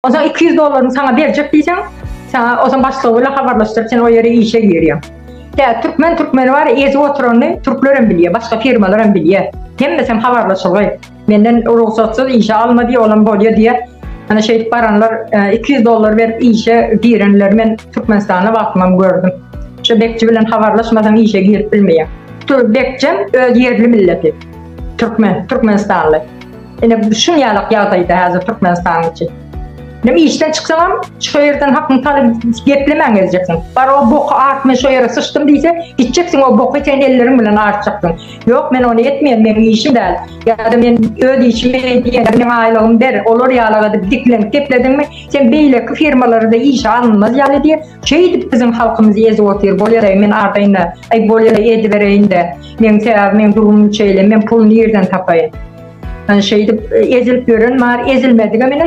Onsoň 200 dollaryny saňa berjek diýseň, saňa onsoň başlygy bilen habarlaşdyryp sen o ýere işe girýäň. Tä türkmen türkmeni bar ezip oturanyny türkler hem bilýär, başga firmalar hem bilýär. Hemmesem habarlaşylgy. Menden rugsatsyz işe alma diýýär, olam bolýar diýýär. Ana şeýdip baranlar 200 dollar berip işe girenleri men Türkmenistanda wagtymam gördüm. Şu bekçi bilen habarlaşmasaň işe girip bilmeýäň. Bekçem öz ýerli milleti. Türkmen, türkmenistanly. Ine şuň ýalak ýagdaýda häzir Türkmenistanyň içi. Inem işden çyksaňam şo ýerden hakyň talyp geplemän gezjeksiň. Bar o boky art men şo ýere syçdym diýse, gitjeksiň o boky sen elleriň bilen artjaksyň. Ýok men ony etmeýän meniň işim däl. Ýa-da men öz işimi edýän meň aýlygymy ber olar ýalak edip diklenip geplediňmi sen beýleki firmalarda işe alynmaz ýaly diýip şeýdip biziň halkymyzy ezip otyr bolýaraý men ardaýynda aý bolýaraý edibereýin-de meň sebäbi meň durumym şeýle men pul nirden tapaýyn. Hani şeýdip ezilip ýören bar, ezilmedigem ine.